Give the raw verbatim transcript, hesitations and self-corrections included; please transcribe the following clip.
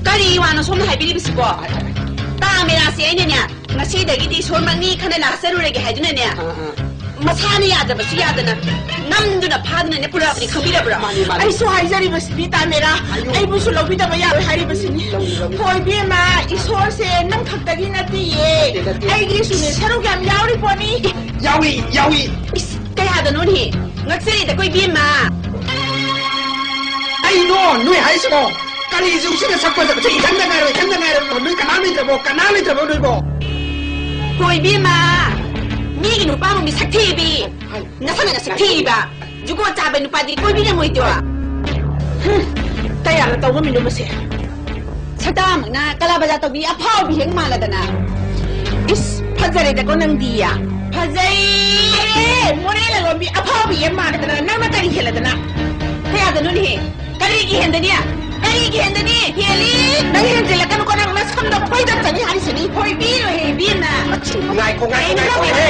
ꯀꯔꯤ ꯋꯥꯅꯣ ꯁꯣꯝꯅ ꯍꯥꯏꯕꯤꯔꯤꯕꯁꯤꯕꯣ? ꯇꯥ ꯃꯦꯔꯥꯁꯦ ꯑꯩꯅꯅꯦ, ꯉꯁꯤꯗꯒꯤꯗꯤ ꯏꯁꯣꯔꯃꯛꯅꯤ ꯈꯟꯅ ꯂꯥꯛꯆꯔꯨꯔꯒꯦ ꯍꯥꯏꯗꯨꯅꯅꯦ, ꯑꯥ, ꯑꯥ꯫ ꯃꯁꯥꯅ ꯌꯥꯗ꯭ꯔꯕꯁꯨ ꯌꯥꯗꯅ ꯅꯝꯗꯨꯅ ꯐꯥꯗꯨꯅꯅꯦ ꯄꯨꯔꯛꯑꯕꯅꯤ, ꯈꯪꯕꯤꯔꯕ꯭ꯔꯥ? ꯃꯥꯅꯤ, ꯃꯥꯅꯤ꯫ ꯑꯩꯁꯨ ꯍꯥꯏꯖꯔꯤꯕꯁꯤꯅꯤ, ꯇꯥ ꯃꯦꯔꯥ꯫ ꯍꯥꯏꯌꯨ꯫ ꯑꯩꯕꯨꯁꯨ ꯂꯧꯕꯤꯗꯕ ꯌꯥꯔꯣꯏ ꯍꯥꯏꯔꯤꯕꯁꯤꯅꯤ꯫ ꯂꯧꯅꯤ, ꯂꯧꯅꯤ꯫ ꯍꯣ ꯏꯕꯦꯝꯃ, ꯏꯁꯣꯔꯁꯦ ꯅꯪ ꯈꯛꯇꯒꯤ ꯅꯠꯇꯤꯌꯦ꯫ ꯅꯠꯇꯦ, ꯅꯠꯇꯦ꯫ ꯑꯩꯒꯤꯁꯨꯅꯦ ꯁꯔꯨꯛ ꯌꯥꯝ ꯌꯥꯎꯔꯤ ꯄꯣꯠꯅꯤ꯫ ꯌꯥꯎꯏ, ꯌꯥꯎꯏ꯫ ꯏꯁ, ꯀꯌꯥꯗꯅꯣꯅꯦ? ꯉꯛꯆꯔꯤꯗꯀꯣ ꯏꯕꯦꯝꯃ꯫ ꯀꯩꯅꯣ ꯅꯣꯏ ꯍꯥꯏꯁꯤꯕꯣ? ꯀꯔꯤ ꯖꯨꯛꯁꯤꯗ ꯁꯛ ꯐꯖꯕꯁꯦ ꯏꯊꯟꯗ ꯉꯥꯏꯔꯣ, ꯏꯊꯟꯗ ꯉꯥꯏꯔꯣ? ꯅꯣꯏ ꯀꯅꯥ ꯂꯩꯇ꯭ꯔꯕꯣ? ꯀꯅꯥ ꯂꯩꯇ꯭ꯔꯕꯣ ꯅꯣꯏꯕꯣ? ꯍꯣꯏ ꯏꯕꯦꯝꯃ, ꯃꯤꯒꯤ ꯅꯨꯄꯥ ꯑꯃ ꯃꯤꯁꯛ ꯊꯤꯕꯤ꯫ ꯍꯥꯏ꯫ ꯅꯁꯥꯅ ꯅꯁꯛ ꯊꯤꯕ꯫ ꯖꯨꯒꯣꯠ ꯆꯥꯕ ꯅꯨꯄꯥꯗꯤ ꯀꯣꯏꯕꯤꯔꯝꯃꯣꯏꯗꯣ꯫ ꯍꯨꯝ, ꯀꯌꯥꯅ ꯇꯧꯕ ꯃꯤꯅꯣ ꯃꯁꯦ? ꯁꯛꯇꯥꯃꯛꯅ ꯀꯂꯥ ꯕꯖꯥꯔ ꯇꯧꯕꯤ ꯑꯐꯥꯎꯕꯤ ꯍꯦꯛ ꯃꯥꯜꯂꯗꯅ꯫ ꯏꯁ, ꯐꯖꯔꯦꯗꯀꯣ ꯅꯪꯗꯤ꯫ ꯐꯖꯩ! ꯃꯣꯔꯦ ꯂꯂꯣꯟꯕꯤ ꯑꯐꯥꯎꯕꯤ ꯍꯦꯛ ꯃꯥꯜꯂꯗꯅ ꯅꯪꯅ ꯀꯔꯤ ꯍꯦꯜꯂꯗꯅ? ꯀꯌꯥꯗꯅꯣꯅꯦꯍꯦ? ꯀꯔꯤꯒꯤ ꯍꯦꯟꯗꯅꯤ? ꯀꯔꯤꯒꯤ ꯍꯦꯟꯗꯅꯤ? ꯍꯦꯜꯂꯤ! ꯅꯪ ꯍꯦꯟꯖꯤꯜꯂꯛꯀꯅꯨꯀꯣ, ꯅꯪ ꯅꯁꯝꯗꯣ ꯐꯣꯏꯗꯠꯆꯅꯤ ꯍꯥꯏꯁꯤꯅꯤ꯫ ꯐꯣꯏꯕꯤꯔꯣꯏꯍꯦ, ꯏꯕꯦꯝꯃ꯫ ꯉꯥꯏꯈꯣ, ꯉꯥꯏꯈꯣ, ꯉꯥꯏꯈꯣ, ꯍꯦ꯫